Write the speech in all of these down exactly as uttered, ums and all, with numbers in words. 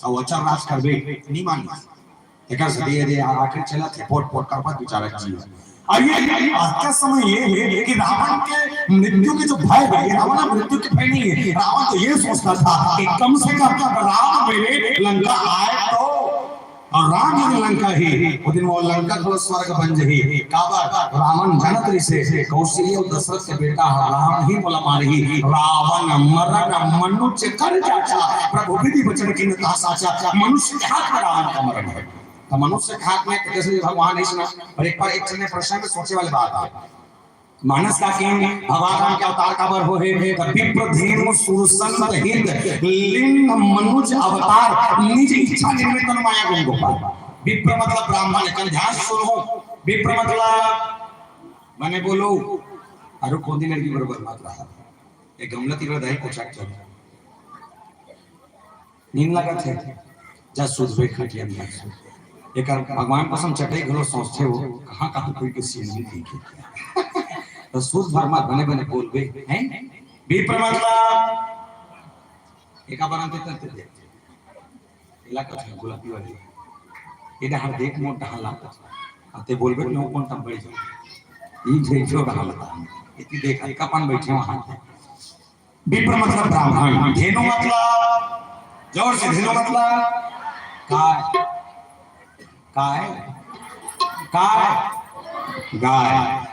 अउ अचर राज करबे, नहीं मानिस। एकर सेती ये आखिर चलत हे, पोट पोट का बात विचारक जी। अब ये, आज का समय ये है कि रावण के मृत्यु के जो भय है, ये रावण का मृत्यु के भय नहीं है। रावण तो ये सोचता था कि कम से कम राम मेरे लंका आए तो, और राम यदि लंका ही, वो दिन वो लंका को स्वर्ग बन जही। काबर? रावण जानत रहिसे, कौशल्य अउ दशरथ के बेटा ह, राम ही मोला मारही। रावण मरण मनुज कर जाचा, प्रभु विधि वचन कीन्ह तह साचा। मनुष्य के हाथ में रावण का मरण है। तो मनुष्य के हाथ में, जैसे भगवान है इसमें, और एक बार एक चीज में प्रश्न में सोचे वाली बात है। मानस का किंग भगवान राम के अवतार काबर होहे? त विप्र धेनु सुरसंत हित लिंग मनुज अवतार, निज इच्छा निर्मित तनु माया गुण गोपाल। विप्र मतलब ब्राह्मण, एकर ध्यान से सुनो। विप्र मतलब, माने बोलो, अरु कौन दिन लड़की बरोबर मात रहा, एक गमला तीर दाई को चक चल। नींद लगत हे, जा सूत बे खटिया में। एकर भगवान कसम चटई घलो सोचथे हो, कहाँ कहाँ कोई के सीन नहीं देखे। तो सूत भर मत बने बने बोलबे, हैं? विप्र मतलब, एका बराते तक दे। इलाका था गुलाबी वाली। ये डहार देख मोर डहार ला। आते बोलबे, "मैं कौन तम बड़ी जाऊँ?" ये जो, जो डहार ला। इतनी देख, एका पान बैठे वहाँ। विप्र मतलब ब्राह्मण, धेनु मतलब, जोर से, धेनु मतलब गाय, गाय, गाय, गाय।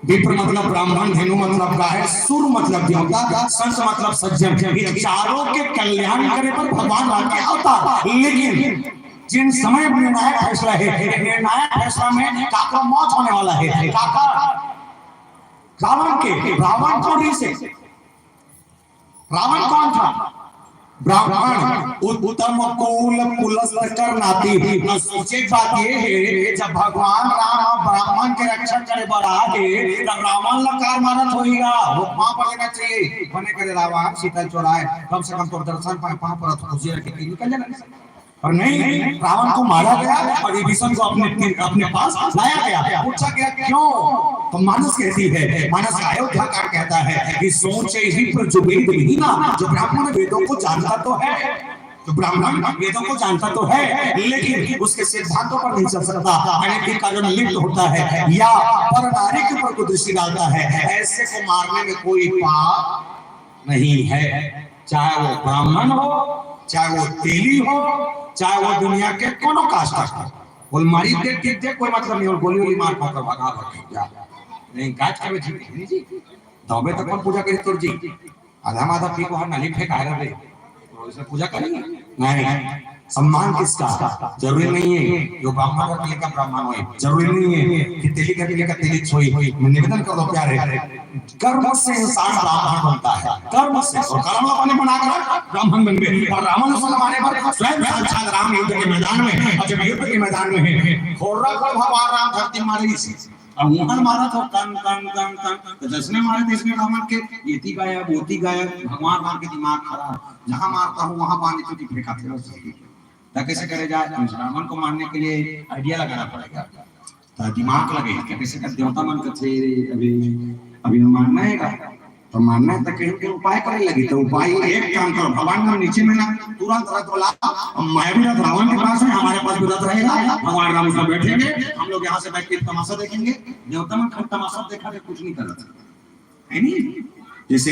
विप्र मतलब ब्राह्मण, धेनु मतलब गाय, सुर मतलब देवता, संत मतलब सज्जन। ये चारों के कल्याण करे बर भगवान राम के अवतार। लेकिन जिन समय निर्णायक फैसला है, निर्णायक फैसला में काका मौत होने वाला है। काका रावण के, रावण को ही से रावण कौन था? ब्राह्मण, उत्तम कुल पुलस्त कर नाती। अब सोचे बात ये है, जब भगवान राम ब्राह्मण के रक्षा करे बर आए, तब रावण ला कार मारत होईगा, वो पाँव पर लेना चाहिए। बने करे रावण सीता चोराए, कम से कम तो दर्शन पाए, पाँव पर खुशी रखे के निकल जाना। और नहीं, रावण को मारा गया और विभीषण को अपने, अपने पास लाया गया। पूछा गया, "क्यों?" तो मानस कहती है, मानस का अयोध्या कांड कहता है कि सोचे ही पर जो वेद विहीना, जो ब्राह्मण वेदों को जानता तो है, जो ब्राह्मण वेदों को जानता तो है, लेकिन उसके सिद्धांतों पर नहीं चल सकता, अनैतिक कार्यों में लिप्त होता है या पर नारी के ऊपर कुदृष्टि डालता है, ऐसे को मारने में कोई पाप नहीं है। चाहे वो ब्राह्मण हो, चाहे वो तेली हो, चाहे वो दुनिया के कोनो कास्ट का हो, बोल मारी दे, ठीक दे, कोई मतलब नहीं, और गोली वोली मार पाता भगा भगा जा। नहीं, गाज का भी ठीक है जी। दौबे तक कौन पूजा करी तोर जी? आधा माधा पी को हर नाली फेंक आ रहे, तो इसमें पूजा करी? नहीं। सम्मान किसका? जरूरी नहीं है जो ब्राह्मण का पीले का ब्राह्मण होए, जरूरी नहीं है कि तेली का पीले का तेली होए। मैं निवेदन कर दो प्यारे, कर्म से इंसान ब्राह्मण बनता है, कर्म से। और कर्म अपने बना कर ब्राह्मण बन गए। और रावण से मारे पर स्वयं साक्षात राम युद्ध के मैदान में, और जब युद्ध के मैदान में है, खोर्रा को भगवान राम धरती मारे इसी। अब वहां मारा तो तन, तन, तन, तन, तो जसने मारे तसने रावण के, एती गायब, ओती गायब, भगवान राम के दिमाग खराब, जहां मारता हूं वहां पानी चुटी फेंका थे बस। तो कैसे करे जाए? तो इस रावण को मारने के लिए आइडिया लगाना पड़ेगा। तो दिमाग लगे, तो कैसे कर देवता मन कथे, अभी, अभी मारना है का? तो मारना है तो कहीं के उपाय करे लगी। तो उपाय, एक काम करो, भगवान राम नीचे में ना, तुरंत रथ वाला, हम मैं भी रथ रावण के पास है, हमारे पास भी रथ रहेगा, भगवान राम उसमें बैठेंगे, हम लोग यहाँ से बैठ के तमाशा देखेंगे। देवता मन खाली तमाशा देखा के कुछ नहीं करत, है नहीं? जैसे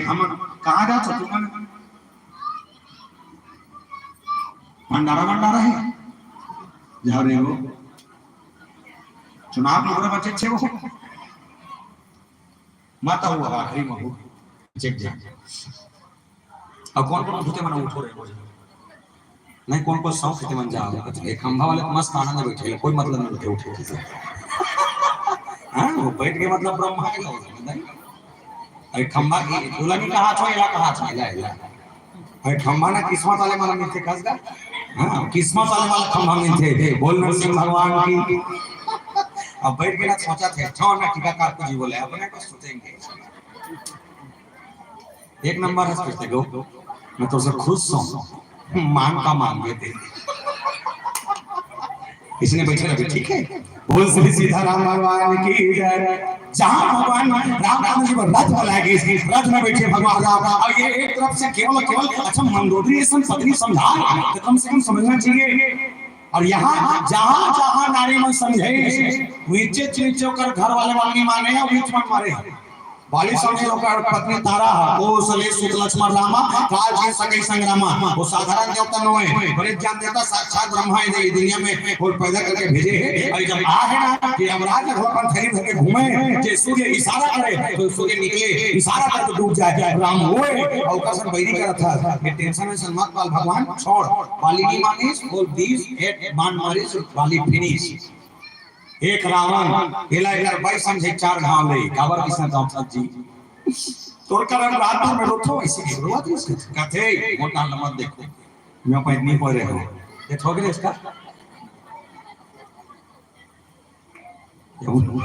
हम कहाँ जात हो तुमन? भंडारा, भंडारा है, जा रहे हो, चुनाव लुगरा बचे छे वो, माता हुआ आखिरी में हो, चेक जा। अब कौन कौन उठते मना उठो रहे हो? नहीं, कौन कौन शौक के मन जा, एक खंभा वाले तो मस्त आनंद बैठे, कोई मतलब नहीं उठे, उठे किसी। हाँ, वो बैठ के मतलब ब्रह्मा है, वो नहीं। अरे खंभा की बोला नहीं कहा था, इला कहा था, इला, इला। अरे खंभा ना किस्मत वाले मन मिलते खस का। हाँ, किस्मत वाले वाला खंभा मिलते थे। बोल नरसिंह भगवान की। अब बैठ के ना सोचा थे, छो ना टीकाकार को जी बोले, अपने को सोचेंगे। एक नंबर है, सोचते गो, मैं तो उसे खुश हूँ, मान का मान देते। इसने बैठे रहे, ठीक है। बोल श्री सीताराम भगवान की जय। जहाँ भगवान राम राम जी रथ में लागे, रथ में बैठे भगवान राम, और ये एक तरफ से केवल केवल, अच्छा, मंदोदरी ऐसा पत्नी समझा, तो कम से कम समझना चाहिए। और यहाँ जहाँ जहाँ नारी मन समझे, नीचे नीचे ओकर घर वाले मन नहीं माने, या ऊंच मन मारे। बाली समझे ओकर पत्नी तारा ह, कौशले सुत लक्ष्मण रामा, काज के सकै संग रामा। वो साधारण देवता नो है, बड़े ज्ञान देवता, साक्षात ब्रह्मा है, ये दुनिया में वो पैदा करके भेजे है। और जब आ है ना कि यमराज को अपन थैली धर के घूमे, जे सूर्य इशारा करे तो सूर्य निकले, इशारा करे तो डूब जाए। राम होए और ओकर संग बैरी करत था, ये टेंशन में मत पाल भगवान, छोड़। बाली नहीं मानिस, बोल, "This at बाण मारिस, बाली finish।" एक रावण, एला एकर बाई समझे चार घाव ले, काबर किसन राम साहब जी। तोर कारण रात भर में रोथो, ऐसे रोवत रहिस कथे, मोटा लमत देखो। मैं पैदनी पड़े हो। ये ठोक रे इसका। केहू,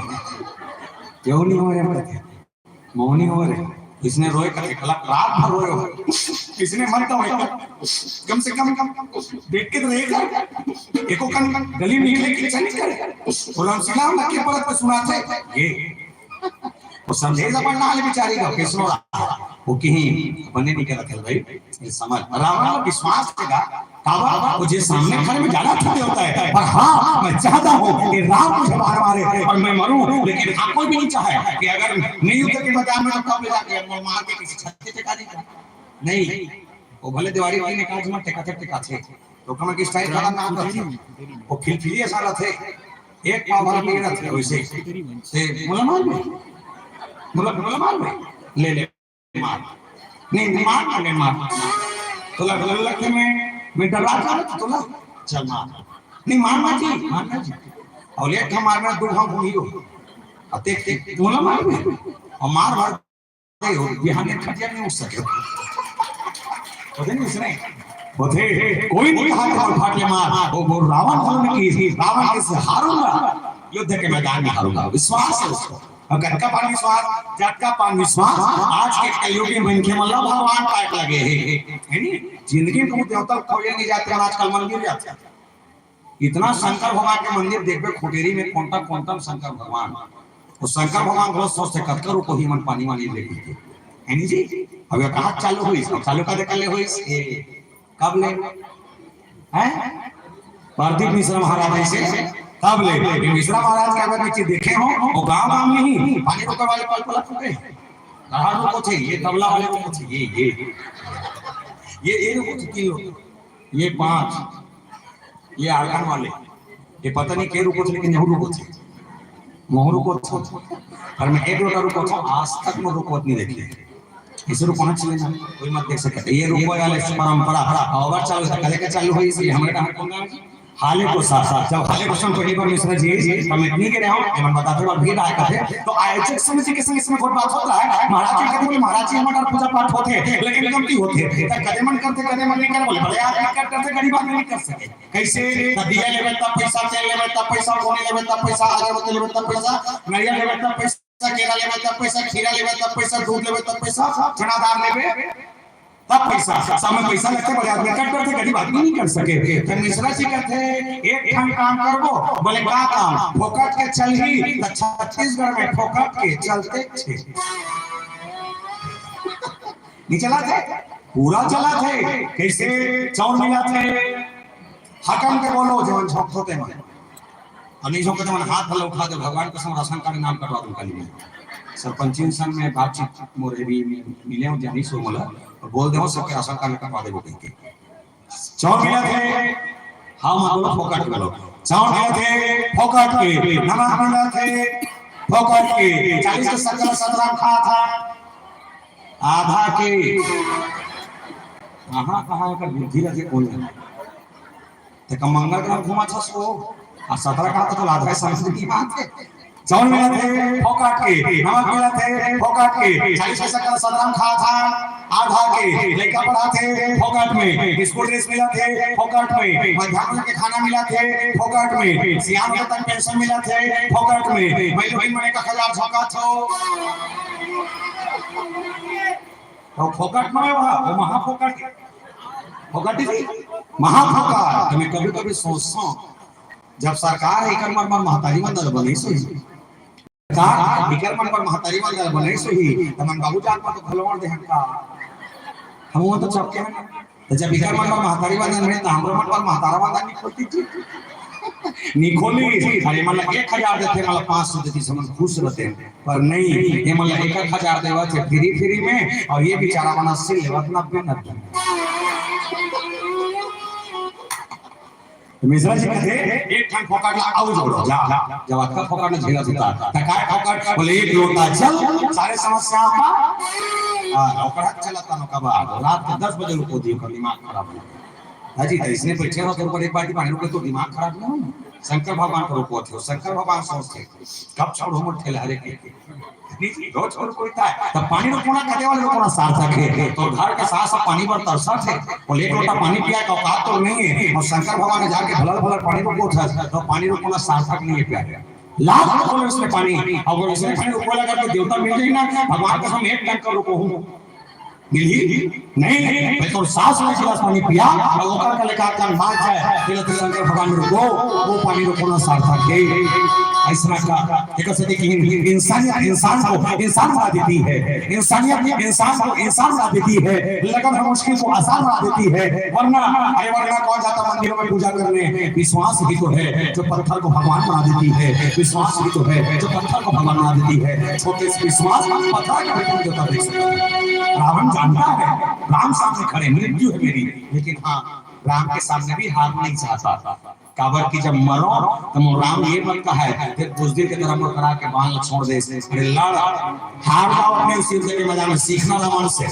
केहू नहीं हो रे, मौनी हो रे। इसने रोए का, एक लाख रात भर रोए हो। इसने मन तो होए। कम से कम, कम देख के तो रहेगा। एको कन गली में निकले के चल करे। और हम सिलाम लगे पड़त के सुनाथे। ये। वो संदेश अपन ना ले बेचारी का, कैसनो रहा। वो कहीं बने नहीं करत है भाई। ये समझ। रावण का विश्वास रहेगा। काबर? वो जे सामने खड़े में ज्यादा थके होता है, पर हाँ, मैं चाहता हूँ कि राम मुझे मार मारे और मैं मरूं, लेकिन हाँ, कोई भी नहीं चाहे कि अगर नहीं युद्ध के मैदान में तो कब ले जाके वो मार के किसी छत के टिका देगा। नहीं, वो भले दीवारी वाली ने कहा, "मैं टिका थे, टिका थे।" तो कम की स्टाइल खत्म ना करती। वो खिलखिली साला थे, एक पाव भर नहीं रहते वैसे। से मुसलमान में, मतलब मुसलमान में, ले ले। मार। नहीं, नहीं, मार ना, नहीं, मार। तोला डर लगथे, मैं, मैं डरा जा रहा था, तोला। चल, मार। नहीं, मार ना जी, मार ना जी। और एक ठा मारना, दो ठा घूमी हो। अब देख, देख, तोला मार में। और मार भर गए हो, बिहान एक खटिया नहीं उठ सके। होथे नहीं उसने? होथे, कोई नहीं कहा कि फाट ले मार। वो, वो रावण बोलने की, रावण के से हारूंगा, युद्ध के मैदान में हारूंगा। विश्वास है उसको। और कतका पान विश्वास, जतका पान विश्वास, आज के कलयुगी मनखे मन ला भगवान पाए के लगे हे, है नी? जिंदगी में कहूँ देवता खोजे नहीं जाते हैं, आजकल मंदिर जाते हैं। इतना शंकर भगवान के मंदिर देखबे, खुटेरी में कोंटा कोंटा शंकर भगवान। वो शंकर भगवान बहुत सोचते, "कतका रुको ही मन पानी वानी ले पीते।" है नी जी? अब ये कहाँ चालू हुई? अब चालू कदे कर ले हुई? ये कब ले? हैं? प्रदीप मिश्रा महाराज जी से कब ले? ये मिश्रा महाराज के अगर नीचे देखे हो, वो गांव गांव में ही पानी रोके वाले पल पल फूटे। कहाँ रुको थे? ये तबला वाले रुको थे, ये, ये। ये, ये रुको थे, तीन लोग। ये पांच, ये आंगन वाले, ये पता नहीं के रुको थे, लेकिन यहू रुको थे, महू रुको थे, पर मैं एक लोटा रुको था, आज तक मैं रुको नहीं देखी। इसे रुको ना चाहिए ना, कोई मत देख सके। ये रुको वाले परंपरा अगर चालू था, कदे के चालू हुई, इसलिए हमारे कहाँ कौन गाँव जी? हाले को साथ साथ, जब हाले को सुन पहली बार मिश्रा जी, हम इतनी के रहे हो, हम बताते बार भी आया करते, तो आयोजक समिति के संग इसमें बहुत बात होता है। महाराज जी कहते बोले, "महाराज जी, हमारा पूजा पाठ होते हैं, लेकिन कमती होते हैं।" तो कदे मन करते, कदे मन नहीं करे, बोले, "भले आप नहीं कर करते, गरीब आदमी नहीं कर सके।" कैसे? तो दिया लेवे तब पैसा, तेल लेवे तब पैसा, कोने लेवे तब पैसा, अगरबत्ती लेवे तब पैसा, नारियल लेवे तब पैसा, केला लेवे तब पैसा, खीरा लेवे तब पैसा, दूध लेवे तब पैसा, चना दाल लेवे तब पैसा। सब में पैसा लगते, बड़े आदमी कट करते, गरीब आदमी नहीं कर सके। तो मिश्रा जी कहते, "एक ठन काम करबो।" बोले, "का काम?" "फोकट के चलही।" तो छत्तीसगढ़ में फोकट के चलते थे। नहीं चला थे, पूरा चला थे। कैसे? चाउर मिला थे, हकम के बोलो, जवन झोंक होते मन। और नहीं झोंकते मन, हाथ भले उठा दे, भगवान कसम, राशन कार्ड नाम कटवा दूं कल में। सरपंचिन संग में बातचीत मोरे भी मिले हो, जानी सो मोला, और बोल दे हो, सबके राशन कार्ड कटवा दे, वो कह के। चाउर मिला थे, हाँ, मतलब फोकट बोलो। चाउर मिला थे, फोकट के, नमक मिला थे, फोकट के, चालीस के शक्कर सत्रह खा था, आधा के, कहाँ, कहाँ का बुद्धि रखे कोई नहीं। ते का मंगल ग्रह घुमा छस को, आ सत्रह का तो आधा समझ नहीं आते। चाउर मिला थे फोकट के, नमक मिला थे फोकट के, चालीस पैसा का सत्रह खा था, आधा के, लइका पढ़ा थे फोकट में, स्कूल ड्रेस मिला थे फोकट में, मध्यान्ह के खाना मिला थे फोकट में, सियान तक पेंशन मिला थे फोकट में, मैं लोग मने का हजार झोंका छो। तो फोकट में वहाँ, वो महा फोकट, फोकट ही, महा फोकट। तो मैं कभी-कभी सोचता हूँ, जब सरकार एकर मर, मर महतारी मन दल बने सही। का इकर मन पर महतारी वंदन बने सही, त मन बाबू जान पर तो घलो दे हन का। हम वो तो चौके हैं ना। तो जब इकर मन पर महतारी वंदन बने, तो हमरो मन पर महतारा वंदन नहीं खोलती थी। नहीं खोली। अरे, मतलब एक हजार देते, मतलब पाँच सौ देती, समझ खुश रहते हैं। पर नहीं, ये मतलब एक एक हजार देवा थे फ्री फ्री में, और ये बेचारा बना सिल लेवा नब्बे नब्बे। तो मिश्रा जी कहते, "एक ठन फोकट ला आऊ जोड़ो, जा, जा, जब अतका फोकट में झेला सुता, त काय फोकट?" बोले, "एक लोटा जल, सारे समस्या का।" हाँ, ओकरा चलता नो कबा, रात के दस बजे रुको दियो, कर दिमाग खराब हो। हाँ जी, तो इसने बैठे हो, तो ऊपर एक बाल्टी पानी रुको, तो दिमाग खराब नहीं हो। शंकर भगवान को रुको थे, शंकर भगवान सोचते, "कब छोड़ो मोर ठेला रे के।" रोज और कोई था, तब पानी रोकोना कदे वाले रोकोना सार्थक है। तो घर के साथ सब पानी पर तरसा थे, वो एक लोटा पानी पिया का औकात तो नहीं है। और शंकर भगवान ने जाके भलर भलर पानी रोको था, तो पानी रोकोना सार्थक नहीं है प्यारे। लाख रोको इसने पानी, और अगर इसने पानी रोको लगा तो देवता मिल जाए ना, भगवान का हम एक टैंकर रोको हूँ। मिली? नहीं, भाई, तो सास ने एक गिलास पानी पिया, और ओकर का लेकर कान बाज जाए, फिर तो शंकर भगवान में रुको, वो पानी रोकोना सार्थक है। ऐसा का, एक ऐसे देखिए, इंसानियत इंसान को इंसान बना देती है, इंसानियत इंसान को इंसान बना देती है, लगन और मुश्किल को आसान बना देती है। वरना, अरे, वरना कौन जाता मंदिरों में पूजा करने? विश्वास ही तो है जो पत्थर को भगवान बना देती है, विश्वास ही तो है जो पत्थर को भगवान बना देती है। छोटे से विश्वास पत्थर के रूप में देवता देख सकते हैं। रावण जानता है, राम सामने खड़े, मृत्यु है मेरी, लेकिन हाँ, राम के सामने भी हार नहीं चाहता। काबर कि जब मरो, तो मोर राम ये मत कहा है, फिर कुछ दिन के तरह मोर करा के बाण छोड़ दे, अरे लड़, हार जाओ अपने उस युद्ध के मैदान में, सीखना रावण से।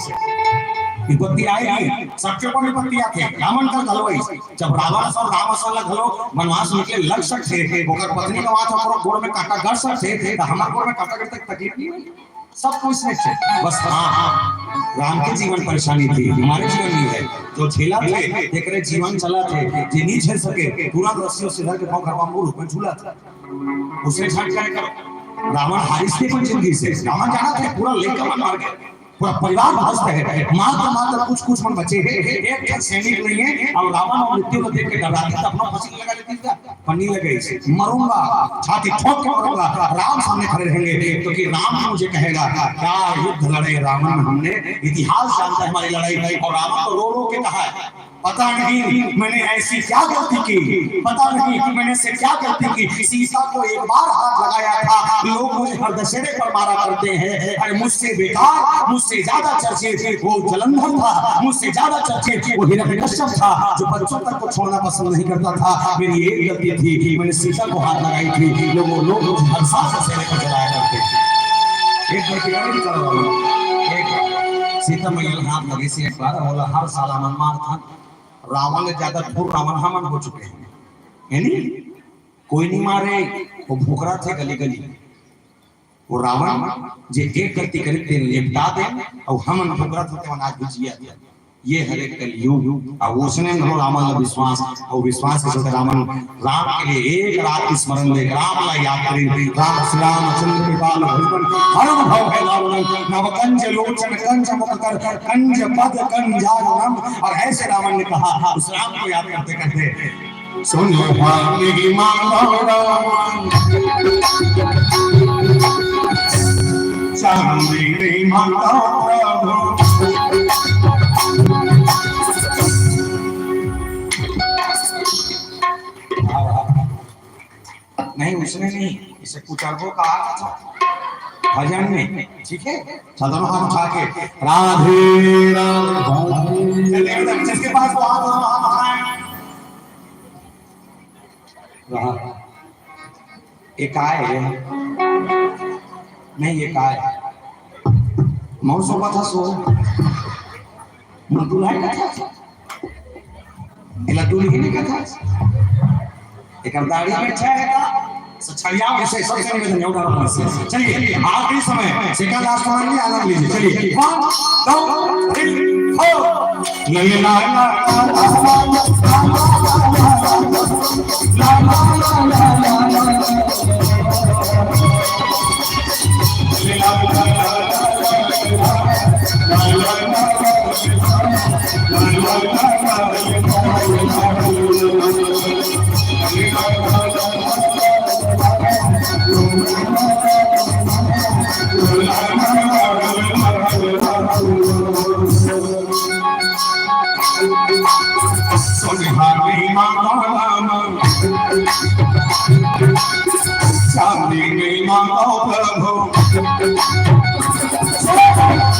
विपत्ति आएगी, सबके ऊपर विपत्ति आते हैं, रावण का घलो आई। जब रावण और राम असल घलो वनवास निकले लग सकते, ओकर पत्नी गवा था, ओकरो गोड़ में कांटा गड़ सकते, तो हमारे गोड़ में कांटा गड़ तक तकलीफ नहीं हुई। सब कुछ नहीं थे, बस हाँ, राम के जीवन परेशानी थी, हमारे जीवन नहीं है। जो झेला थे, तेकरे जीवन चला थे, जे नहीं झेल सके, तुरंत रस्सी से धर के पाँव घर पाँव रूप में झूला था। उसे झट करे करो। रावण हारिस के कोई जिंदगी से, रावण जाना थे, पूरा लेकर मन मार गया, पूरा परिवार ध्वस्त है, मार तो मार तो कुछ कुछ मन बचे हैं, एक ठन सैनिक नहीं है। अब रावण और मृत्यु को देख के डराते थे, अपना फांसी लगा लेते थे। पन्नी लगे इसे, मरूंगा, छाती ठोक के मरूंगा। राम सामने खड़े रहेंगे, क्योंकि राम मुझे कहेगा, "क्या युद्ध लड़े रावण हमने।" इतिहास जानता है हमारी लड़ाई। और रावण तो रो रो के कहा है, "पता नहीं मैंने ऐसी क्या गलती की, पता नहीं मैंने ऐसे क्या गलती की।" सीता को एक बार हाथ लगाया था, लोग मुझे हर दशहरे पर मारा करते हैं। अरे, मुझसे बेकार, मुझसे ज्यादा चर्चित वो जलंधर था, मुझसे ज्यादा चर्चित वो हिरण्यकश्यप था, जो बच्चों तक को छोड़ना पसंद नहीं करता था। मेरी एक गलती थी, मैंने सीता को हाथ लगाई थी। लोगों, लोग मुझे हर साल दशहरे पर जलाया करते थे। एक गलती और भी करो, एक सीता मैया के हाथ लगे से एक बार बोला, हर साल हमन मार था, रावण ले ज्यादा ठुर रावण हमन हो चुके हैं, है नी? कोई नहीं मारे, वो भुकरा थे गली गली। वो रावण जे एक गलती करे, ते निपटा दे, और हमन भुगरत होते, आज भी जिया थे। ये हरे कलयुग। और उसने हम रावण ला विश्वास, और विश्वास के साथ रावण, राम के लिए एक रात की स्मरण दे, राम ला याद करें, राम श्री रामचंद्र कृपाल भुवन, हर भव है रावण, नव कंज लोचन कंज मुख कर, कंज पद कंजारुणम। और ऐसे रावण ने कहा, उस राम को याद करते करते, सुन भाग्य की मांगो रावण, चांदी की मांगो प्रभु। नहीं, उसने नहीं, इसे कुछ अरबों का आ था भजन में, ठीक है? चलो हाथ उठा के, राधे राधे। चलिए, जिसके पास वो हाथ हो, हाथ उठाएं। रहा। ये काय है? नहीं, ये काय? मौसम का था सो। मधुलाई का था। ये लड्डू नहीं का था। एक दाढ़ी में अच्छा है का? सच्चाइयाँ ऐसे सब जने में नहीं उठा रहा। चलिए, आखिरी समय, second last round में आनंद लीजिए। चलिए, one, two, three, four। मांगो राम, शांति में मांगो प्रभु। शांति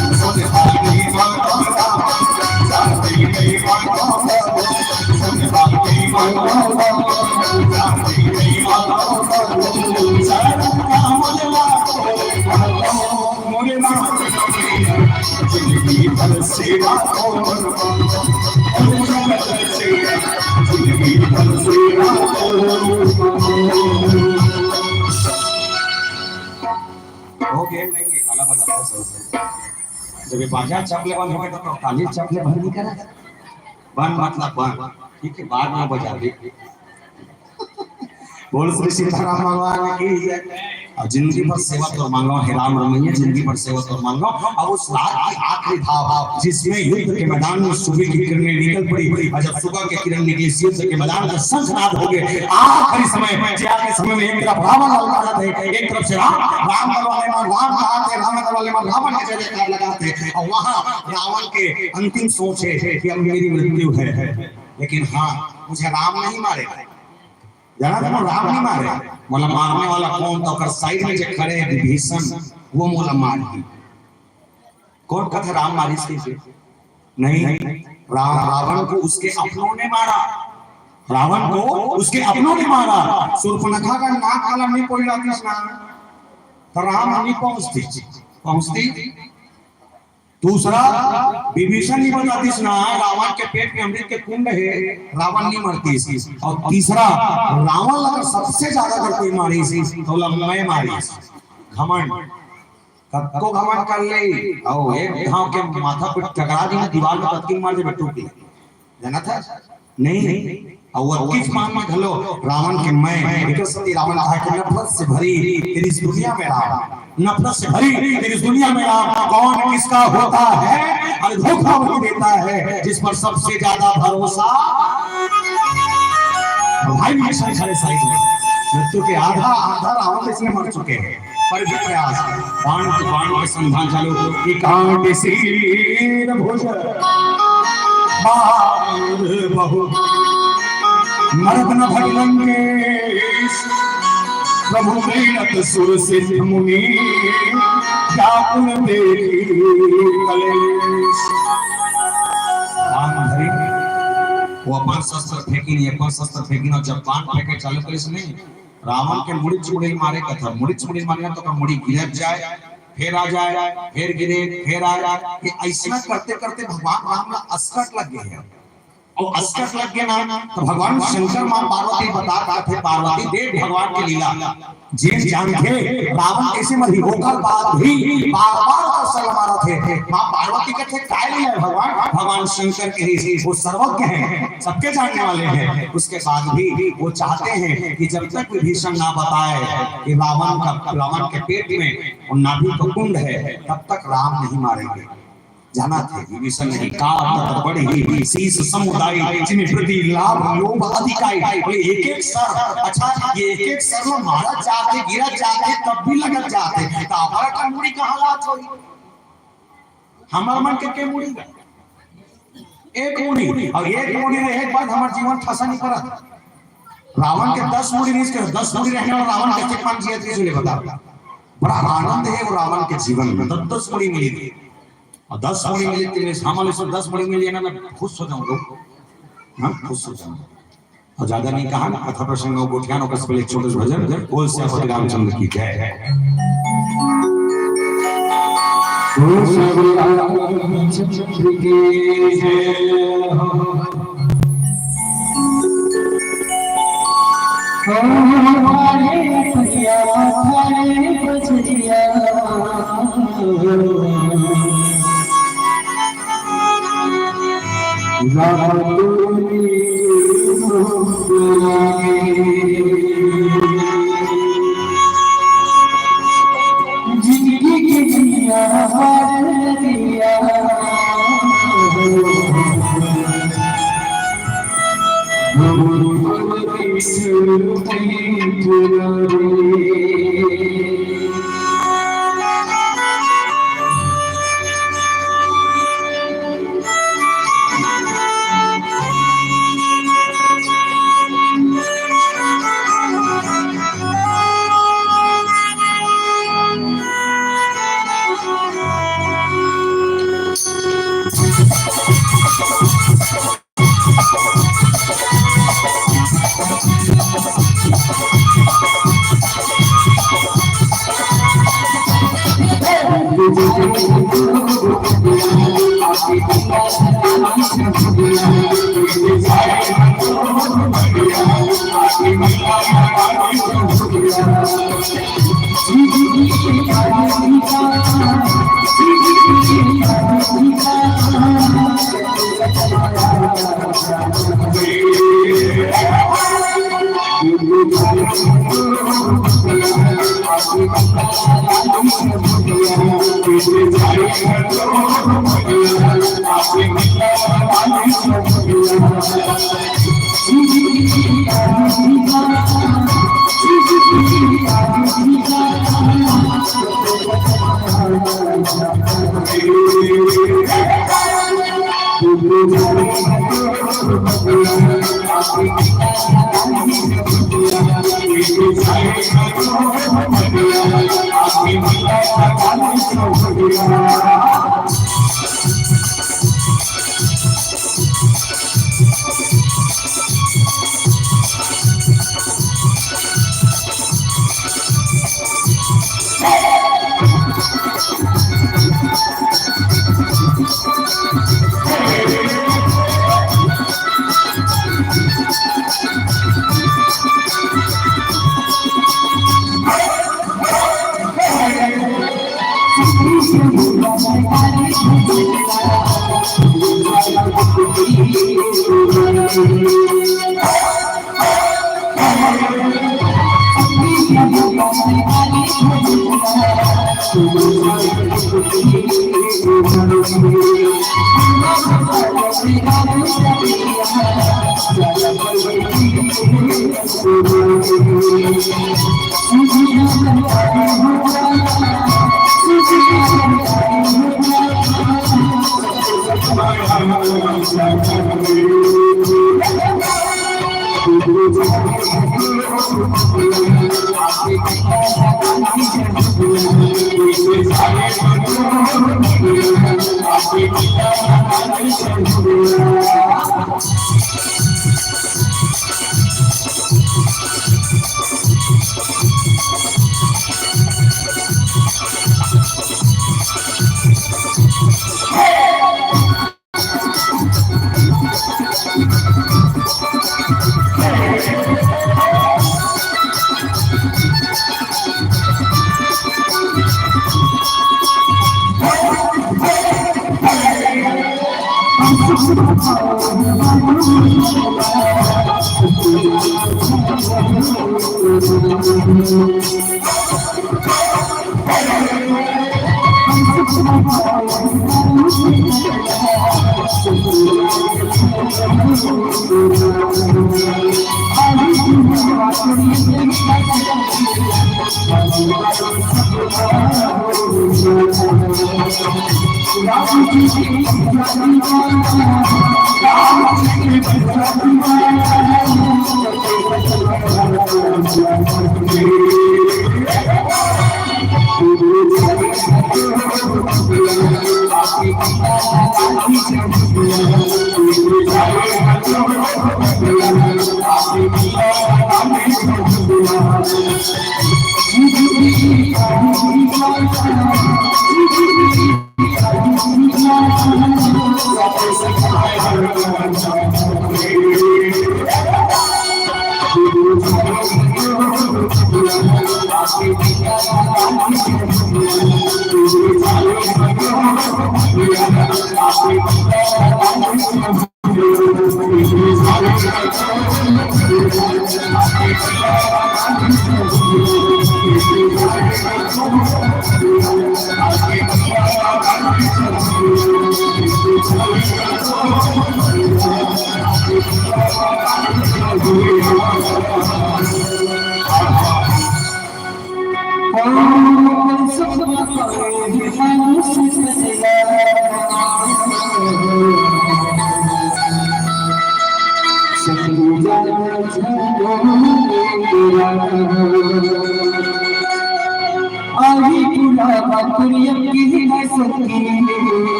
में मांगो राम, शांति में मांगो प्रभु। शांति में मांगो राम, शांति में मांगो प्रभु। शरण का मुझे मांगो, मोरे नाम जिंदगी भर सेवा को, जिंदगी भर सेवा को। हो गया, नहीं है, काला बाजार का सर। जब ये बाजार चपले बंद हो गए तो काली चपले बंद नहीं करा। बंद मतलब बंद, ठीक है, बाद में बजा दे। बोल श्री सीताराम भगवान की जय। और जिंदगी भर सेवा तोर मांगो, हे राम रमैया, जिंदगी भर सेवा तोर मांगो। अब उस रात की आखिरी भाव, जिसमें युद्ध के मैदान में सुबह की किरणें निकल पड़ी, और जब सुबह की किरण निकली, इस युद्ध के मैदान का शंखनाद हो गया। आखिरी समय, जे आखिरी समय में एक तरफ रावण ललकारत हे, एक तरफ से राम, राम बलवाले मन राम कहाथे, रावण बलवाले मन रावण के जय जयकार लगाथे। और वहां रावण के अंतिम सोच है कि अब मेरी मृत्यु है, लेकिन हाँ, मुझे राम नहीं मारेगा। जाना था, राम नहीं मारे, बोला मारने वाला कौन था? ओकर साइड में जो खड़े हैं विभीषण, वो मोला मार दी। कौन कथा राम मारिस के? नहीं, रा-, रावण को उसके अपनों ने मारा। रावण को उसके अपनों ने मारा। शूर्पणखा का नाक काला नहीं पड़ जाती ना, तो राम नहीं पहुंचती, पहुंचती। दूसरा, विभीषण नहीं बतातीस ना, रावण के पेट में अमृत के कुंड है, रावण नहीं मरतीस। और तीसरा, रावण अगर सबसे ज्यादा अगर कोई मारिस, तो बोला मैं मारिस। घमंड, कतको घमंड कर ले, और एक घाव के माथा पे टकरा दी ना दीवार में, कतकी मार दे बेटू की। जाना था? नहीं। और वो किस मान में घलो रावण के मैं, एकर सेती रावण कहा कि नफरत से भरी तेरी इस दुनिया में राम, नफरत से भरी तेरी इस दुनिया में राम, कौन किसका होता है? अरे धोखा वही देता है जिस पर सबसे ज्यादा भरोसा। भाई विभीषण खड़े साइड में, मृत्यु के आधा, आधा रावण इसमें मर चुके हैं। पर भी प्रयास, बाण, बाण के संधान चालू। कि कांट शीर भुज बाण बहु मरत न भट लंकेश, प्रभु प्रेरत सुर सिद्ध मुनि व्याकुल देखि कलेश। बाण धरी, वो अपन शस्त्र फेंकिन, ये अपन शस्त्र फेंकिन, और जब बाण फेंके चालू करिस नहीं, रावण के मुड़ी छुड़ी मारे कथा, मुड़ी छुड़ी मारे तो ओकर मुड़ी गिरत जाए, फेर आ जाए, फेर गिरे, फेर आ जाए। ये ऐसना करते करते भगवान राम ला असकट लग गए हैं। और असकट लग गए ना, तो भगवान शंकर माँ पार्वती बता रहा थे, पार्वती देख भगवान की लीला। जे जानथे रावण कैसे मरही, ओकर बाद भी बार बार ओकर सर मारत हे। माँ पार्वती कहते, "काय लीला है भगवान?" भगवान शंकर के ही, वो सर्वज्ञ हैं, सबके जानने वाले हैं। उसके बाद भी वो चाहते हैं कि जब तक विभीषण ना बताए कि रावण का, रावण के पेट में वो नाभि का कुंड है, तब तक राम नहीं मारेंगे। जाना थे विभीषण नहीं, का तत बड़ ही शीश समुदाय, जिन प्रति लाभ लोभ अधिकाई। बोले, एक एक सर, अच्छा, ये एक एक सर में मारा जाते, गिरा जाते, तब भी लगत जाते, तो हमारा का मुड़ी कहाँ लात होई? हमार मन के, के मुड़ी? एक मुड़ी, और एक मुड़ी रहे के बाद हमार जीवन ठसा नहीं पड़त। रावण के दस मुड़ी नहीं, इसके दस मुड़ी रहने वाला रावण कैसे पान जिया थे, चलिए बता। बड़ा आनंद है वो रावण के जीवन में, दस दस मुड़ी मिली थी। और दस मुड़ी मिली थी, हमारे से दस मुड़ी मिली है ना, मैं खुश हो जाऊँ लोग, हाँ, खुश हो जाऊँ। और ज्यादा नहीं कहा ना, कथा प्रसंग और गोठियान और कस पहले एक छोटे से भजन, बोल सियापति रामचंद्र की जय। बोल सियापति रामचंद्र की जय। जिंदगी के जिया हमारे दिया।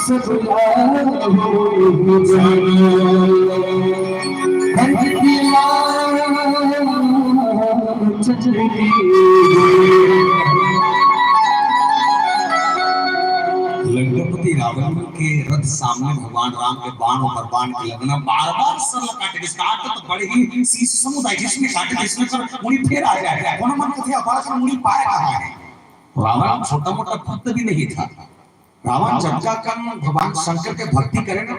सब लाभ हो जाना। धरती माँ चंद्र की लंकापति रावण के रथ सामने भगवान राम के बाण ऊपर बाण के लगना, बार बार सर ला काटे, काटे तो बड़े ही शीश समुदाय जिसमें काटे, जिसमें कर मुड़ी फेर आ जाए। कोनो मन कथे, "अबार कर मुड़ी पाए कहाँ है?" रावण छोटा मोटा भक्त भी नहीं था। रावण जतका कन भगवान शंकर के भक्ति करे ना,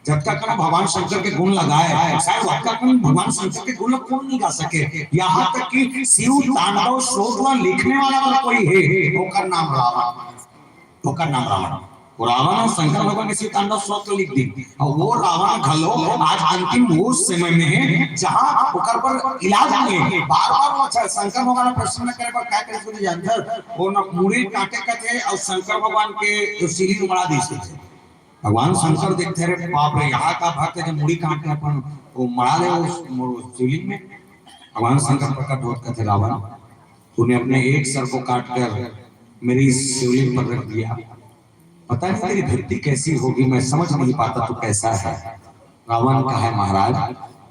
जतका कन भगवान शंकर के गुण लगाए, शायद ओतका कन भगवान शंकर के गुण ला कोन नहीं गा सके। यहाँ तक कि शिव तांडव श्लोक ला लिखने वाला अगर कोई है, ओकर नाम रावण, ओकर नाम रावण। वो रावण ह शंकर भगवान के शिव तांडव श्लोक ला लिख दी, और वो रावण घलो आज अंतिम वो समय में है, जहाँ ओकर पर इलाज नहीं है। बार बार वो अच्छा शंकर भगवान ला प्रसन्न करे बर का करे, जानथस? वो ना मुड़ी काटे कथे और शंकर भगवान के जो शिवलिंग बना दी थे। भगवान शंकर देखते रहे, "बाप रे, यहाँ का भक्त है जो मुड़ी काट के अपन वो मरा दे उस मु-, शिवलिंग में।" भगवान शंकर प्रकट होत कथे, "रावण, तूने अपने एक सर को काट कर मेरी शिवलिंग पर रख दिया। पता नहीं तेरी भक्ति कैसी होगी, मैं समझ नहीं पाता तू कैसा है।" रावण कहे, "महाराज,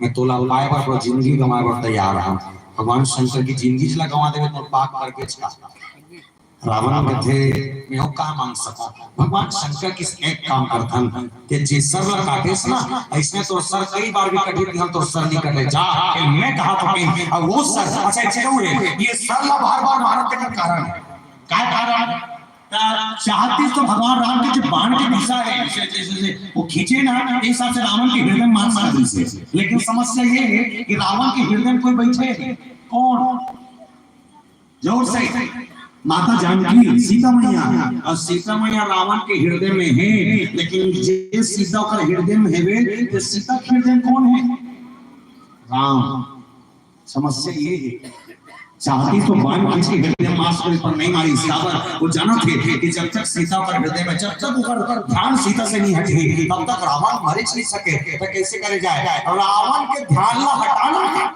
मैं तोला पाए बर पूरा जिंदगी गंवाए बर तैयार हूँ।" भगवान शंकर की जिंदगी चला गंवा देवे तो पाप करके छा। रावण कथे, "मैं और का मांग सकूं?" भगवान शंकर किस एक काम करथन कि जे सर ला काटेस ना, ऐसने तो सर कई बार भी कटे, तिहां तो सर नहीं कटे। जा, फिर मैं कहा तो कहीं, अब वो सर, अच्छा, एक चीज और है, ये सर ला बार बार मारत के कारण है। का कारण? त चाहती तो भगवान राम के जो बाण के दिशा है, जैसे, जैसे, जैसे वो खींचे ना, इस हिसाब से रावण के हृदय में मार सकती से। लेकिन समस्या ये है कि रावण के हृदय में कोई बैठे नहीं। कौन? जोर से। माता जानकी, सीता मैया। और सीता मैया रावण के हृदय में है, लेकिन जे सीता ओकर हृदय में हेवे, तो सीता के हृदय में कौन है? राम। समस्या ये है, चाहती तो बाण खींच के हृदय मास के ऊपर नहीं मारी, काबर वो जानत हे कि जब तक सीता ओकर हृदय में, जब तक ओकर ध्यान सीता से नहीं हटे, तब तक रावण मरे नहीं सके। तो कैसे करे जाए? रावण के ध्यान ला हटाना है,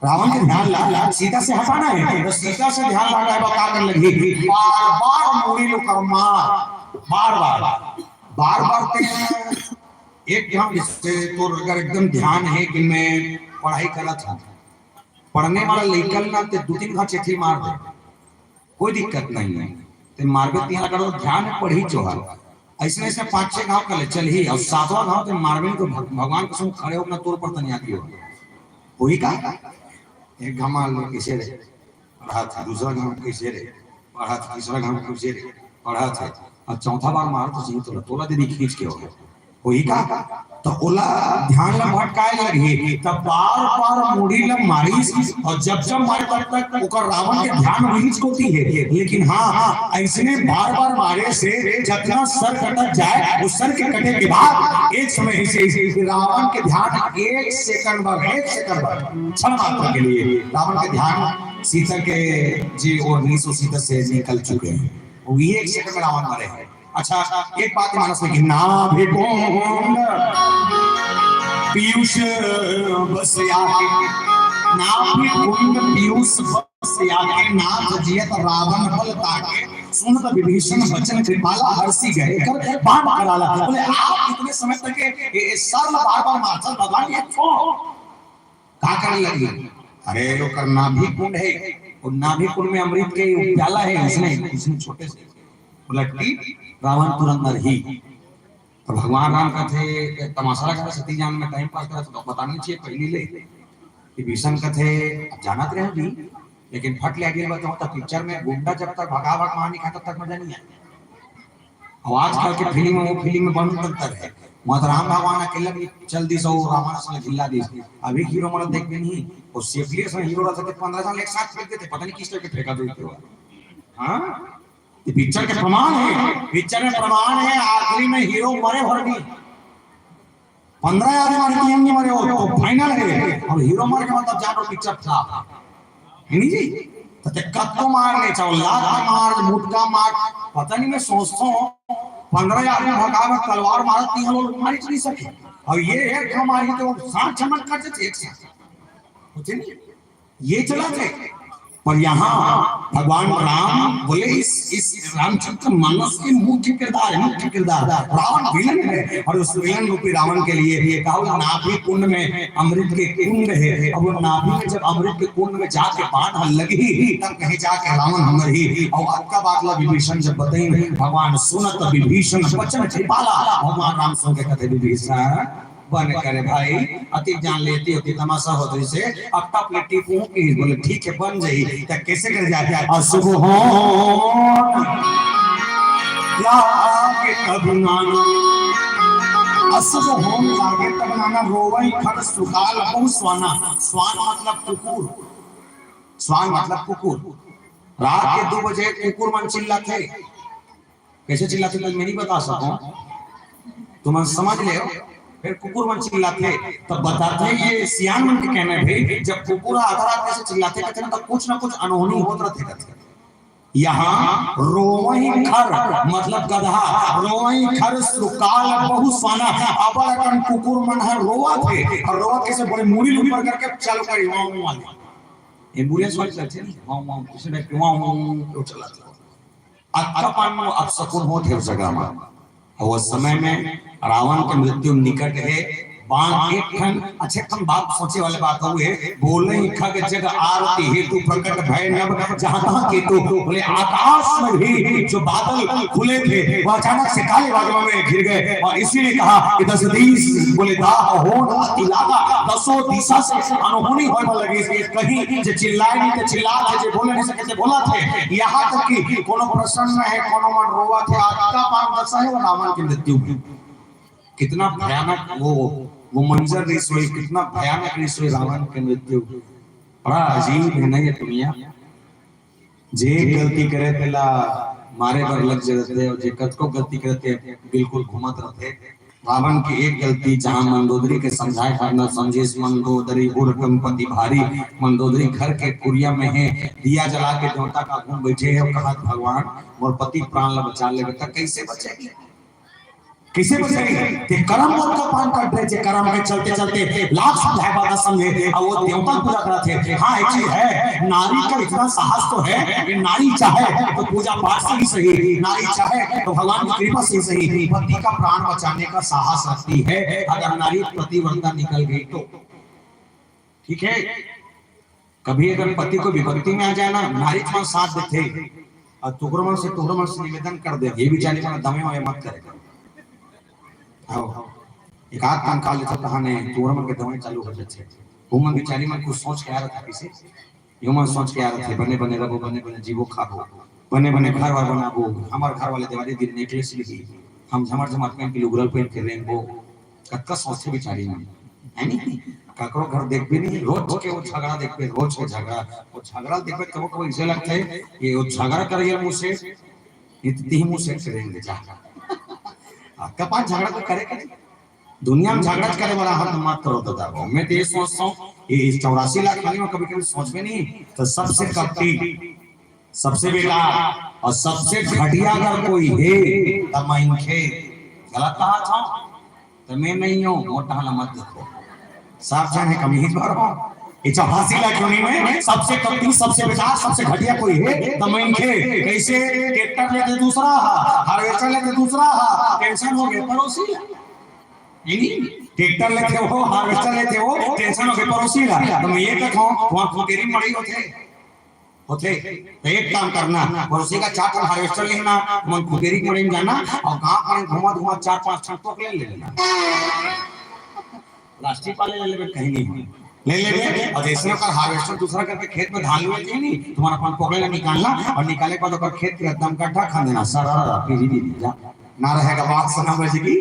रावण के ध्यान ला सीता से हटाना है। तो सीता से ध्यान हटाए बर का करे लगही? बार बार मुड़ी ला ओकर मार, बार बार, बार बार ते एक घाव, जैसे तोर अगर एकदम ध्यान है कि मैं पढ़ाई करत हूँ, पढ़ने वाला लइका ला ते दू तीन घाव चेथी मार दे, कोई दिक्कत नहीं है। ते मारबे, तिहां अगर ध्यान है, पढ़ही चोहर, ऐसने ऐसने पाँच छह घाव कर ले, चलही, और सातवां घाव ते मारबे नहीं तो भग-, भगवान के संग खड़े होकर तोर पर तनिया की हो। वही का? एक घाव मार लो, कैसे रे? पढ़त हे, दूसरा घाव कैसे रे? पढ़त हे, तीसरा घाव कैसे रे? पढ़त हे। और चौथा बार मार तो सही तोला, तोला दीदी खींच के हो गया। वही का? तो ओला ध्यान ला भटकाए लगही, तब बार बार मुड़ी ला मारिस, और जब जब मारे तब तक ओकर रावण के ध्यान वही कोती है। लेकिन हाँ, ऐसने बार बार मारे से जतना सर कटक जाए, वो सर के कटे के बाद एक समय ऐसे, ऐसे रावण के ध्यान एक सेकंड बर, एक सेकंड बर, क्षण मात्र के लिए रावण के ध्यान सीता के जी ओर नहीं, सो सीता से निकल चुके हैं। वो ये एक सेकंड में रावण मरे हैं। अच्छा, एक बात मानस में कि नाभि कुंड पीयूष बस आके, नाभि कुंड पीयूष बस आके, नाथ जियत रावण बल ताके, सुनत विभीषण बचन कृपाला, हरषि गए कर बाण कराला। बोले, आप इतने समय तक ये, ये सर में बार बार मारथस भगवान, ये क्यों? का करे लगी? अरे, ओकर नाभि कुंड है, वो नाभि कुंड में अमृत के वो प्याला है, उसने, उसने छोटे से बोला, टीप, रावण तुरंत मरही। तो भगवान राम कथे, "तमाशा लगा रहे, सती जान में टाइम पास करे, तो बताना चाहिए पहले ले।" विभीषण कथे, "अब जानत रहे जी, लेकिन फट ले आगे बताओ, तो पिक्चर में गुंडा जब तक भगा भाग मार नहीं खाता, तब तक मजा नहीं आया।" और आजकल के फिल्म में, वो फिल्म में बहुत अंतर है। वहाँ तो राम भगवान अकेले भी चल दिस और रावण से झिल्ला दिस। अभी हीरो मन देखबे नहीं, वो सेफली से हीरो रहता तो पन्द्रह साल एक साथ फेंक देते, पता नहीं किस टाइप के फेंका देते हो। हाँ, ये पिक्चर के प्रमाण है, पिक्चर में प्रमाण है, आखिरी में हीरो मरे भर नहीं, पन्द्रह आदमी मारे, तीन नहीं मरे हो, तो फाइनल है। अब हीरो मर के मतलब जान लो पिक्चर फ्लॉप है, नहीं जी? तो ते कत्तो मार ले, चाहे लात मार, मुटका मार, पता नहीं, मैं सोचता हूँ, पन्द्रह आदमी भगा में तलवार मारा, तीन लोग मारी नहीं सके। और ये एक हमारी तो साठ छमन कर देते एक साथ, होते नहीं? ये चला थे। पर यहाँ भगवान राम बोले, इस इस रामचरित मानस के मुख्य किरदार है, मुख्य किरदार रावण विलेन है। और उस विलेन रूपी रावण के लिए कहा, वो नाभि कुंड में अमृत के कुंड है। अब वो नाभि में जब अमृत के कुंड में जाके बाण लगी, तब कहीं जाके रावण हमर ही। और अतका बात ला विभीषण जब बताइन, भगवान सुनत विभीषण बचन कृपाला, भगवान राम सुन के कहते, विभीषण बन करे भाई, अति जान लेती होती, तमाशा होत रहिसे, अकटा प्लेटी पूछ की, बोले ठीक है बन जाई। त कैसे कर जाए? अशुभ हो लागे तब नाना, अशुभ हो लागे तब नाना, रोवई खर सुकाल बहु स्वाना। स्वान मतलब कुकुर, स्वान मतलब कुकुर। रात के दो बजे कुकुर मन चिल्लाथे। कैसे चिल्लाथे, मैं नहीं बता सकूं, तुम समझ ले। फिर कुकुर मन चिल्लाथे, तब बताथे, ये सियान मन के कहना है भाई, जब कुकुर आधा रात में से चिल्लाथे, कहते ना, तो कुछ ना कुछ अनहोनी होत रहते, कहते। यहाँ रोवई खर मतलब गधा, रोवई खर सुकाल बहु स्वाना, अबड़ अकन कुकुर मन हर रोवत हे। और रोवत कैसे? बड़े मुड़ी ऊपर करके चालू करी, वाऊ वाऊ वाले। एम्बुलेंस वाले चलते नहीं, वाऊ वाऊ, किसी ने वाऊ वाऊ, वो चलाते। अतका पान वो अपशकुन होत हे उस जगह में। और उस समय में रावण के मृत्यु निकट है। बाण एक ठन, अच्छे ठन बात सोचे वाले बात हुए, बोले ही खग जग आरती हेतु प्रकट भय नभ जहाँ तहाँ केतु। बोले आकाश में भी जो बादल खुले थे, वो अचानक से काले बादलों में घिर गए। और इसीलिए कहा कि दस दीस बोले दाह होन अति लागा, दसों दिशा से अनहोनी होए लगी। कहीं जे चिल्लाए नहीं तो चिल्ला थे, जे बोले नहीं सके तो बोला थे। यहाँ तक कि कोनो प्रसन्न है, कोनो मन रोवा थे, अतका पान दशा है वो रावण की मृत्यु में। कितना भयानक वो, वो मंजर रहिस होही, कितना भयानक रहिस होही रावण के मृत्यु। बड़ा अजीब है ना ये दुनिया। जे एक गलती करे तेला मारे बर लग जाथे, और जे कतको गलती करे ते बिल्कुल घूमत रहथे। रावण की एक गलती, जहाँ मंदोदरी के समझाए खातिर न समझिस, मंदोदरी उर गम पति भारी, मंदोदरी घर के कुरिया में है, दिया जला के देवता का घूम बैठे है और कहा, भगवान मोर पति प्राण ला बचा लेबे, त कैसे बचेगी? कैसे बचेगी? ते करम मन का पान कर रहे थे, करम के चलते चलते लाख समझाए बात समझे, और वो देवता पूजा करत हे। हाँ, एक चीज है, नारी का इतना साहस तो है कि नारी चाहे तो पूजा पाठ से ही सही, नारी चाहे तो भगवान की कृपा से ही सही, पति का प्राण बचाने का साहस रखती है। अगर नारी पतिव्रता निकल गई तो ठीक है, कभी अगर पति को विपत्ति में आ जाए ना, नारी तुम्हारा साथ देथे, और तुकरो मन से, तुकरो मन से निवेदन कर दे, ये बिचारी मन दमे वाले मत करे। आओ, एक आध काम काल लेथे, कहा नहीं, तुकरो मन के दमे चालू हो जाथे। वो मन बिचारी मन कुछ सोच के आ रहा था किसी, यो मन सोच के आ रहा था, बने बने रहो, बने बने जीवो खाबो, बने बने घर वार बनाबो, हमार घर वाले देवारी दिन नेकलेस लिही, हम झमर झमर पहन के लुगरल पहन के रेंगबो, कतका सोचथे बिचारी मन, है नी? काकरो घर देखबे नहीं, रोज के वो झगड़ा देखबे, रोज के झगड़ा, वो झगड़ा देखबे, कबो कबो ऐसे लगता है ये वो झगड़ा कर ये मुझसे, ये तो तीन मुंह से करेंगे जा। आ, कपाल झगड़ा तो करे करे, दुनिया में झगड़ा करे वाला हर मत करो दादा। मैं तो ये सोचता हूँ, ये इस चौरासी लाख वाले में कभी कभी सोच में नहीं, तो सबसे कपटी, सबसे बेकार और सबसे घटिया अगर कोई है, तो मैं इनके गलत कहा था। त मैं नहीं हूँ, मोटा वाला मत देखो। साफ जान है कमी ही बार हो। ये चौरासी लाख योनि में सबसे कमती, सबसे बेकार, सबसे घटिया कोई है, त मैं इनके। कैसे? ट्रैक्टर लेते दूसरा हा, हार्वेस्टर लेते दूसरा हा, टेंशन हो गए पड़ोसी ला। नहीं, ट्रैक्टर लेते हो, हार्वेस्टर लेते हो, टेंशन हो गए पड़ोसी ला। त मैं ये कहता हूँ, वहाँ फुटेरी मड़ी होते। होथे। तो एक काम करना, पड़ोसी का चार ठन हार्वेस्टर लेना, मन कुबेरी के मड़ई में जाना और गांव में घुमा घुमा चार पांच ठन तोक ले लेना। प्लास्टिक वाले ले लेबे, कहीं नहीं हो। ले लेबे और जैसे ओकर हार्वेस्टर दूसरा करके खेत में धान लुए जाए नहीं, तुम्हारा अपन पोकले ला निकालना और निकाले के बाद ओकर खेत के एकदम गड्ढा खन देना, सर पीढ़ी दीदी जा, ना रहेगा बात सुना बजेगी।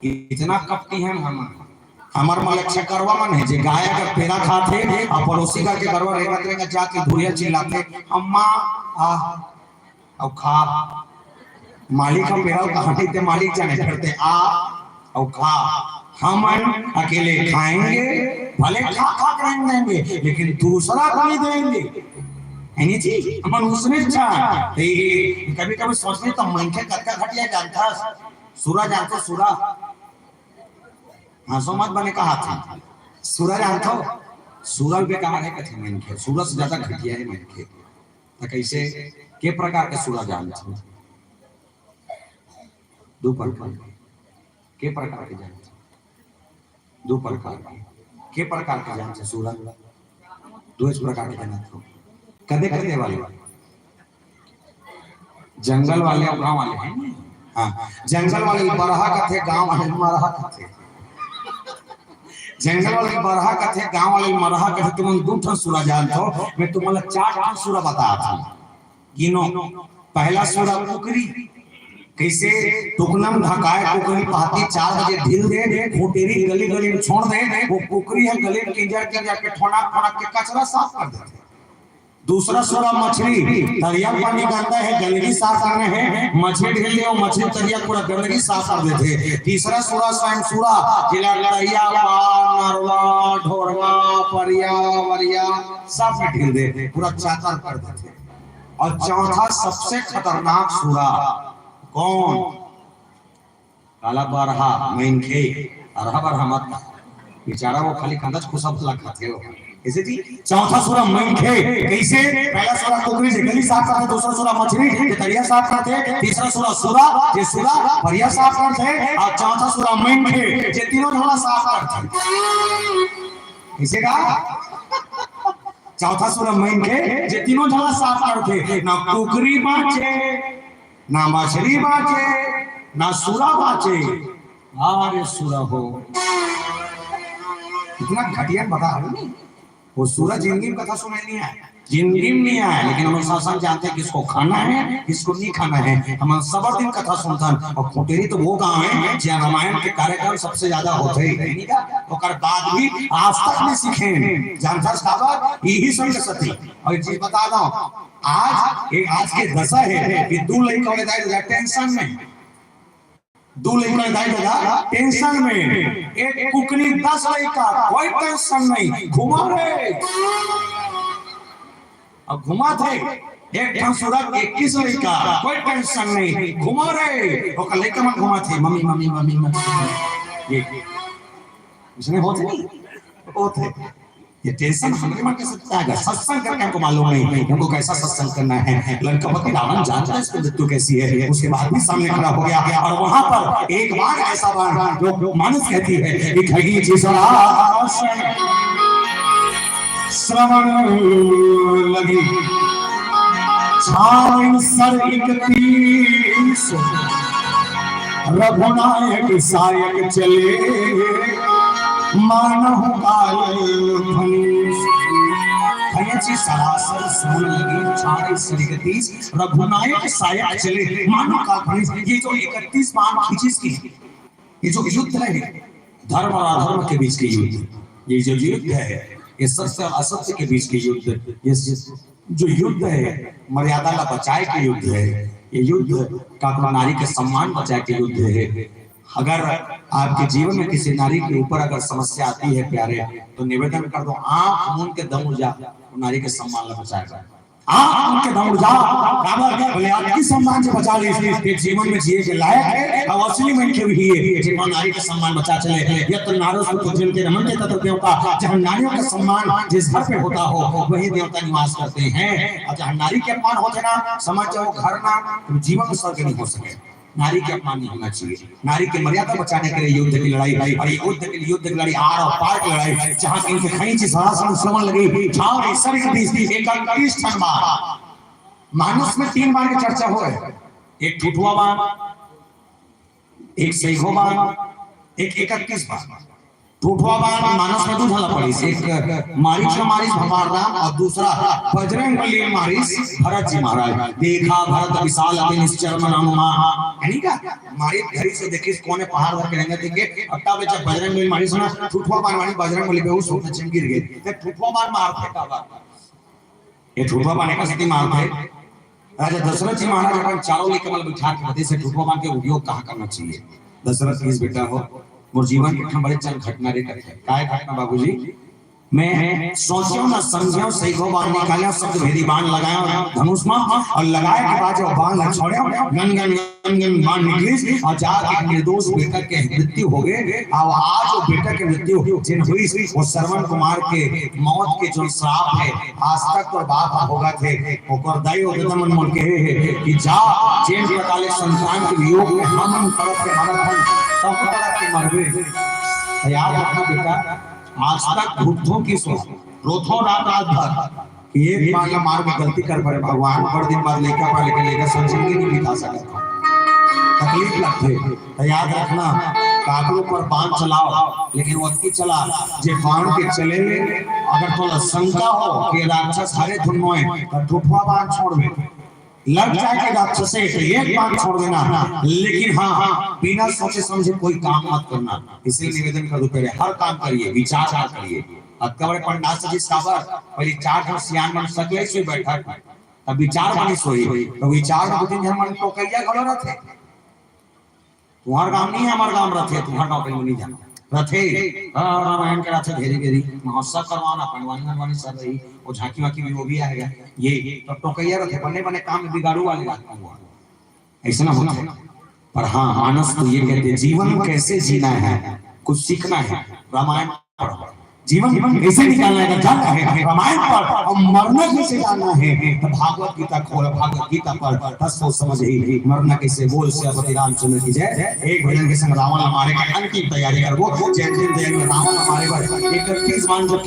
इतना कपटी है हम। हमर मन ल छकरवा मन हे, जे गाय अगर पेरा खात हे, अउ पड़ोसी घर के गरवा रेंगत रेंगत जात के धुरिया चिल्लाथे, "अम्मा, आ, अउ खा।" मालिक ह पेरा कहानी ते मालिक जाने, फिर ते आ, अउ खा। हमन अकेले खाएंगे, भले खा खा के रेंग देंगे, लेकिन दूसरा को नहीं देंगे। है नी जी? हमन उसने चाह। ते कभी कभी सोचने तो मनखे कतका घटिया जानता, सुरा जानता, सुरा। हंसो मत, बने कहा था। सुरा जानथो? सूरा बेकार हे कथे मनखे, सूरा से ज्यादा घटिया हे मनखे। त कइसे, के प्रकार के सूरा जानथो? दू प्रकार। के प्रकार के जानथो? दू प्रकार के। के प्रकार के जानथो सूरा? दू प्रकार के जानथो। कदे कदे वाले? जंगल वाले अउ गांव वाले हे। हाँ, जंगल वाले ल बरहा कथे, गांव वाले ल मरहा कथे। जंगल वाले ल बरहा कथे, गांव वाले ल मरहा कथे। तुमन दू ठन सूरा जानथो, मैं तुमन ला चार ठन सूरा बतात हंव। गिनो, पहला सूरा कुकरी। कइसे? टुकना म ढकाय कुकरी पहाती चार बजे ढील दे, खुटेरी गली गली म छोड़ दे, वो कुकरी ह गली म किंजर किंजर के ठोनक ठोनक के कचरा साफ कर देथे। दूसरा सूरा मछरी, तरिया पानी गंदा हे, गंदगी साफ करना हे, मछरी ढील दे, वो मछरी तरिया पूरा गंदगी साफ कर देथे। तीसरा सूरा स्वयं सूरा, जेला तरिया, पार, नरवा, ढोरवा, परिया, वरिया, सब में ढील दे, पूरा चातर कर देथे। अउ चौथा सबसे खतरनाक सूरा कौन? काला बरहा, मनखे, अरहा बरहा मत कहा। बेचारा वो खाली कांदा खुसक ला खाथे हो। कइसे जी? चौथा सूरा मनखे, कइसे? पहला सूरा कुकरी से गली साफ करथे, दूसरा सूरा मछरी जे तरिया साफ करथे, तीसरा सूरा सूरा जे सूरा परिया साफ करथे, अउ चौथा सूरा मनखे जे तीनों झन ला साफ करथे। कइसे का? चौथा सूरा मनखे जे तीनों झन ला साफ करथे, ना कुकरी बांचे, ना मछरी बांचे, ना सूरा बांचे। अरे सूरा हो, इतना घटिया बता रहे नहीं। वो सूरा जिंदगी में कथा सुने नहीं आए, जिंदगी में नहीं आए, लेकिन हम शासन जानते हैं किसको खाना है, किसको नहीं खाना है। हम सब दिन कथा सुनथन। अउ खुटेरी तो वो गांव हे, जहाँ रामायण के कार्यक्रम सबसे ज्यादा होथे हे, नहीं का? ओकर बाद भी आज तक नहीं सीखे। जानथस काबर? यही संग सती। अउ एक चीज बता दो, आज, एक आज के दशा हे कि दू लइका वाले दाई ददा टेंशन नहीं, दू लइका दाई ददा टेंशन में, एक कुकरी दस लइका, कोई टेंशन नहीं, घुमा रे। अब घुमा थे, एक ठन सूरा इक्कीस लइका, कोई टेंशन नहीं, घुमा रे। ओकर लइका मन घुमा थे, मम्मी, मम्मी, मम्मी, मम्मी। ये, इसने होत नहीं? होत हे। ये टेंशन हमरे मन के सबसे आगे। सत्संग करके हमको मालूम नहीं, हमको कैसा सत्संग करना है। लंकापति रावण जानता है इसकी मृत्यु कैसी है, उसके बाद भी सामने खड़ा हो गया। और वहां पर एक बार ऐसा बार जो मानस कहती है कि खगी जिसरा श्रवण लगी छाई सर इकतीस, रघुनायक सायक चले मानहु काल फनीस। भैया जी, सरासर सोन लगी छाई सर इकतीस, रघुनायक सायक चले मानहु काल फनीस। ये जो इकतीस बाण खींचिस की, ये जो युद्ध है धर्म और अधर्म के बीच के युद्ध, ये जो युद्ध है, ये सत्य और असत्य के बीच के युद्ध, ये जो युद्ध है मर्यादा ला बचाए के युद्ध है, ये युद्ध का अपना नारी के सम्मान बचाए के युद्ध है। अगर आपके जीवन में किसी नारी के ऊपर अगर समस्या आती है प्यारे, तो निवेदन कर दो, आंख मूंद के दम जा, नारी के सम्मान ला बचाएगा। आंख मूंद के दम जा, काबर? बोले, आपकी सम्मान से बचा ली, ये जीवन में जिए के लायक है, अब असली मन के भी है, जीवन नारी के सम्मान बचा चले। यत्र नारी सुपूज्यंते रमंते तत्र देवता, जहां नारियों का सम्मान जिस घर पे होता हो, वही देवता निवास करते हैं। और जहां नारी के अपमान होते ना, समझ जाओ घर ना, तुम जीवन में स्वर्ग नहीं हो सके। नारी के अपमान नहीं होना चाहिए। नारी की मर्यादा बचाने के लिए युद्ध की लड़ाई, और ये युद्ध की, युद्ध की लड़ाई आर और पार की लड़ाई, जहां इनके खींची सरासर श्रवण लगी, झाव ईश्वर के बीच इकतीस ठन बाण। मानस में तीन बाण की चर्चा हो है, एक ठुठुआ बाण, एक सैघो बाण, एक इकतीस बाण। ठुठुआ बाण मानस में दू झला पड़िस, एक मारीच मारिस भगवान राम और दूसरा बजरंग बली मारिस भरत जी महाराज। देखा भरत विशाल अति निश्चर मन अनुमान, है नहीं का? मारिस धरिस देखिस कोने पहाड़ धर के रहेंगे देखे। अब तब जब बजरंग बली मारिस ना, ठुठुआ बाण मारिस बजरंग बली पे, उस होता चम गिर गए। तो ठुठुआ बाण मारथे का बाण? ये ठुठुआ बाण एक सती मारथे। राजा दशरथ जी महाराज अपन चारों लइका मन बिठा के बतेस ठुठुआ बाण के उपयोग कहाँ करना चाहिए। दशरथ कहिस, बेटा हो, मोर जीवन के एक ठन बड़े चंग घटना रे कथे। काय घटना बाबूजी? मैं सोचेंव न समझेंव, सैकड़ों बाण निकालेंव, शब्द भेदी बाण लगाएंव धनुष में, अउ लगाए के बाद जब बाण ला छोड़ेंव, गन गन गन गन बाण निकलिस, अउ जाके एक निर्दोष बेटा के मृत्यु हो गए। अउ आज वो बेटा के मृत्यु जेन हुई, वो श्रवण कुमार के मौत के जो श्राप है, आज तक तो बाप भोगत हे, ओकर दाई ओ ददा मन मोल कहे हे कि जा, जेन प्रकार ले संतान के वियोग में हमन तड़प के मरत हन, तब तड़प के मरबे। तो याद रखना बेटा, आज तक भुगतों की सो, रोथों रात रात भर कि एक बार ला मार के गलती कर पड़े, भगवान बड़ दिन बाद लइका पा, लेकिन लइका संजीवनी नहीं बिता सकत। तकलीफ लगथे, तो याद रखना, काकरो पर बाण चलाओ, लेकिन ओतकी चला, जे बाण के चले ले, अगर तोला शंका हो कि राक्षस हरे धुन में, तो ठुठवा बाण छोड़बे। लग जाए के राक्षसे, तो एक बाण छोड़ देना, लेकिन हाँ, बिना सोचे समझे कोई काम मत करना। इसलिए निवेदन कर दो, पहले हर काम करिए, विचार मत करिए। अतका बड़े पंडाल सजिस काबर, पहले चार ठन सियान मन सजवाइस बैठक, तब विचार बनिस होही, तो विचार में दू तीन झन मन टोकइया घलो रथे। तुम्हार गांव नहीं है, हमार गांव रथे, तुम्हार गांव कहीं नहीं जाना रथे। हाँ, रामायण के रथे, घेरी घेरी महोत्सव करवाना, पंडवानी मनवानी सब रही, वो झांकी वाकी भी वो भी आएगा। ये तो टोकइया रथे, बने बने काम में बिगाड़ू वाले रहिथे। ऐसा ना होता है। पर हाँ, मानस तो ये कहते हैं, जीवन कैसे जीना है, कुछ सीखना है, रामायण पढ़ो। जीवन कैसे निकालना है, अगर जानना है रामायण पढ़, और मरना कैसे जानना है तो भागवत गीता खोल, भागवत गीता पढ़, तब सोच समझ ही मरना कैसे। बोल सियापति रामचंद्र की जय। एक भजन के संग रावण ला मारे के अंतिम तैयारी करबो। जे अंतिम तैयारी में रावण ला मारे बर इकतीस बाण जब